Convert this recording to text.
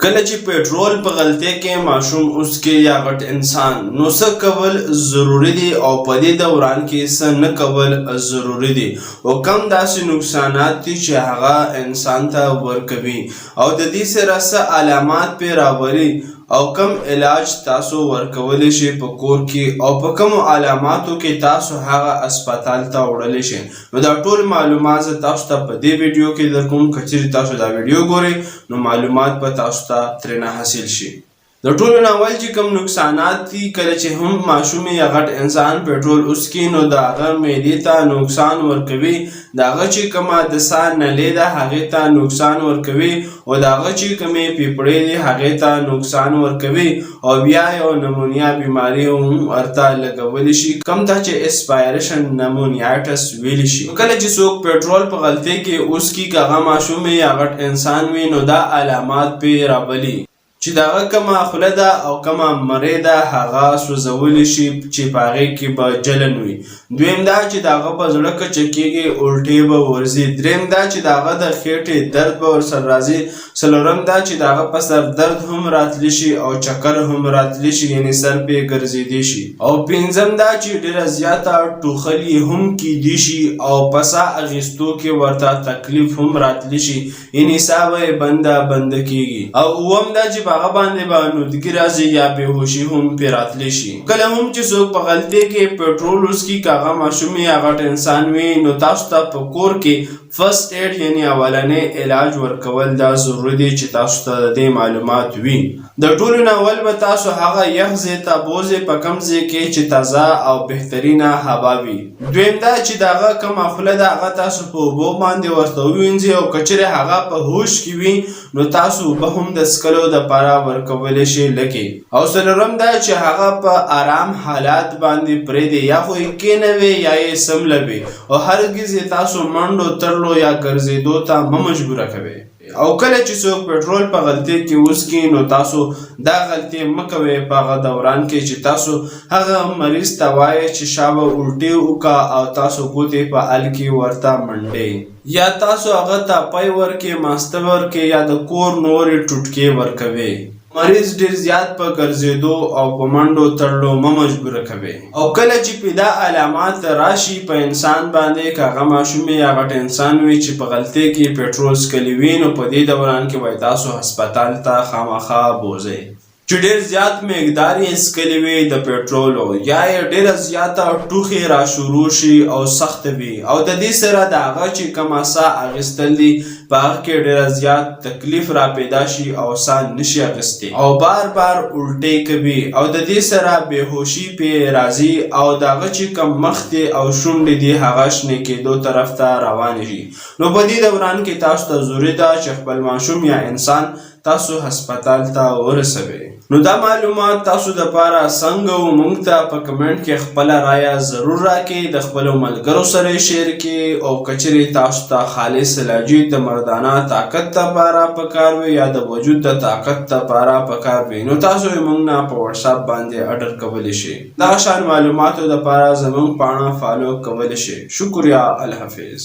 کله چې پټرول په غلطۍ کې ماشوم وڅکي یا غټ انسان، نو څه کول ضروري دي او په دې دوران کې څه نه کول ضروري دي او کم داسې نقصانات دي چې هغه انسان ته ورکوي او د دې سره څه علامات پې راولي او کم علاج تاسو ورکولی شئ په کور کې او په کومو علاماتو کې تاسو هغه هسپتال ته وړلی شئ، نو دا ټول معلومات زه تاسو ته په دې ویډیو کې درکوم. که چیرې تاسو دا ویډیو ګورئ، نو معلومات به تاسو ته ترېنه حاصل شي. د ټولو نه اول چې کوم نقصانات دي، کله چې هم ماشوم یا غټ انسان پټرول وڅکي، نو د هغه معدې ته نقصان ورکوي، د هغه چې کومه د ساه نلۍ ده هغې ته نقصان ورکوي او د هغه چې کومې پیپړې دي هغې ته نقصان ورکوي او بیا یو نمونیا بیماری هم ورته لګولی شي، کوم ته چې اسپایریشن نمونیایټس ویلی شي. کله چې څوک پټرول په غلطۍ کې وڅکي، که هغه ماشوم یا غټ انسان وي، نو دا علامات پې راولي چې د هغه کومه خوله ده او کومه مرۍ ده هغه سوځولی شي، چې په هغې کې به جلن وي. دویم دا چې د هغه په زړه کچه کېږي، الټې به ورځي. دریم دا چې د هغه د خېټې درد به ورسره راځي. څلورم دا چې د هغه په سر درد هم راتلی شي او چکر هم راتلی شي، یعنی سر پې ګرځېدی شي. او پنځم دا چې ډېره زیاته ټوخلي هم کیدی شي او په ساه اخیستو کې ورته تکلیف هم راتلی شي، یعنی ساه به یې بنده بنده کېږي. او اووم دا چې په هغه باندې به نودګي راځي یا بېهوشي هم پرې راتلی شي. کله هم چې څوک په غلطۍ کې پټرول وڅکي، که هغه ماشوم یا غټ انسان وي، نو تاسو ته په کور کې فرسټ ایډ یعنی اولنی علاج ورکول دا ضروري دی چې تاسو ته د دې معلومات وي. د ټولو نه اول به تاسو هغه یخ ځای ته بوځئ، په کوم ځای کې چې تازه او بهترینه هوا وي. دویم دا چې د هغه کومه خوله ده هغه تاسو په اوبو باندې ورته ووینځئ او که چېرې هغه په هوش کې وي، نو تاسو اوبه هم د څښلو دپاره ورکولی شئ لکې. او څلورم دا چې هغه په آرام حالات باندې پرېږدئ، یا خو یې کښېنوئ یا یې څملوئ او هرګز یې تاسو منډو ترلو یا ګرځېدو ته مه مجبوره کوئ. او کله چې څوک پټرول په غلطۍ کې وڅکي، نو تاسو دا غلطي مه کوئ په هغه دوران کې چې تاسو هغه مریض ته وایئ چې شابه الټې وکړه او تاسو ګوتې په ال کې ورته منډئ، یا تاسو هغه ته پی ورکې، ماسته ورکې یا د کور نورې ټوټکې ورکوئ. مریض ډیر زیات په ګرځېدو او په منډو تړلو مه مجبوره کوئ. او کله چې پې دا علامات راشي په انسان باندې، که هغه ماشوم یا غټ انسان وي چې په غلطۍ کې پټرول څکلی وي، نو په دې دوران کې به تاسو هسپتال ته خامخا بوځئ. چې ډیر زیات مقدار یې څکلی وي د پټرولو یا یې ډیره زیاته ټوخې را شروع شي او سخته وي او د دې سره د هغه چې کومه ساه اخیستل دي په هغه کې ډیره زیات تکلیف را پیدا شي او ساه نشي اخیستی او بار بار الټې کوي او د دې سره بېهوشي پې راځي او د هغه چې کوم مخ دی او شونډې دي هغه شنې کېدو طرف ته روانې شي، نو په دې دوران کې تاسو ته ضروري ده چې خپل ماشوم یا انسان تاسو هسپتال ته ورسوئ. نو دا معلومات تاسو د پاره څنګه و؟ مونږ ته په کمنټ کې خپله رایه ضرور راکړئ، د خپلو ملګرو سره یې شیر کړئ. او که چېرې تاسو ته خالص علاجي د مردانه طاقت لپاره پکار وي یا د وجود د طاقت لپاره پکار وي، نو تاسو یې مونږ نه په واتساپ باندې ارډر کولی شئ. دغه شان معلوماتو لپاره زمونږ پاڼه فالو کولی شئ. شکریه، الله حافظ.